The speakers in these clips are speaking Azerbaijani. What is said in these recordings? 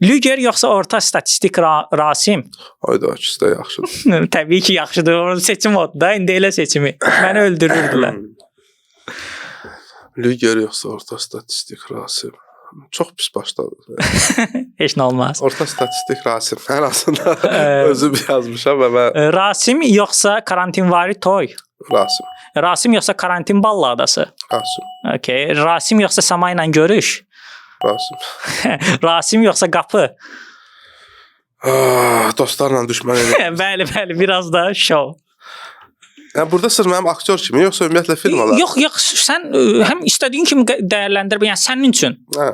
Lüger yoxsa orta statistik Rasim? Hayda, ikisi də yaxşıdır. Təbii ki, yaxşıdır. O seçim odur da. İndi elə seçimi. Məni öldürürdülər. Lüger yoxsa orta statistik Rasim? Çox pis başladı. Heç nə olmaz. Orta statistik Rasim. Ən azından özüm yazmışam və mən Rasim yoxsa karantinvari toy? Rasim. Rasim yoxsa karantin balladası? Rasim. Okay. Rasim yoxsa Sama ilə görüş? Rasim. Rasim yoxsa qapı? Ah, dostlarla düşmən elə. Bəli, bəli, biraz da şov. Yəni burada sırf mənim aktyor kimi, yoxsa ümumiyyətlə film olaraq? Yox, yox, sən həm istədiyin kimi dəyərləndirə bilərsən, yəni sənin üçün. Hə.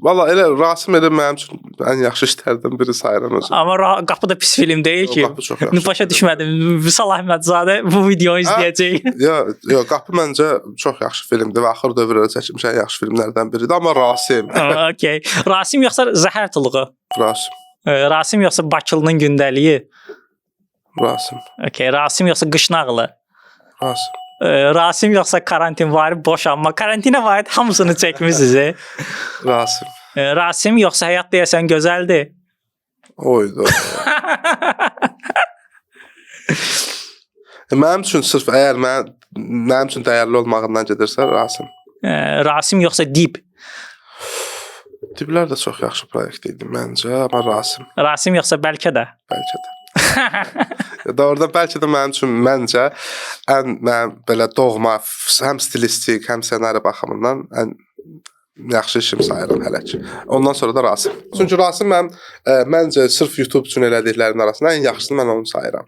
Valla elə Rasim elə mənim üçün ən yaxşı işlərdən biri sayıram özüm. Amma Qapı da pis film deyil ki. Qapı çox yaxşı. Başa düşmədim. Vüsal Əhmədzadə bu videonu izləyəcək. Yox, yox, Qapı məncə çox yaxşı filmdir və axır dövrdə çəkilmiş ən yaxşı filmlərdən biridir, amma Rasim, Okay. Rasim yoxsa Zəhər Tuluğu? Rasim, Rasim yoxsa Bakılının gündəliyi? Rasim, Okay. Rasim yoxsa Qış nağılı? Rasim. Rasim yoxsa karantinvari boşanma? Karantinə aid hamısını çəkmisiniz. Rasim. Rasim yoxsa həyat deyəsən gözəldir? Oydu. Mənim üçün sırf əgər mənim üçün dəyərli olmağından gedirsə Rasim. Rasim yoxsa Dib? Diblər də çox yaxşı proyekt idi məncə, amma Rasim Rasim yoxsa bəlkə də? bəlkə də. Doğrudan bəlkə də mənim üçün məncə ən mənim belə doğma həm stilistik, həm ssenari baxımından ən yaxşı işim sayıram hələ ki. Ondan sonra da Rasim. Çünki Rasim mənim məncə sırf YouTube üçün elədiklərimin arasında ən yaxşısını mən onu sayıram.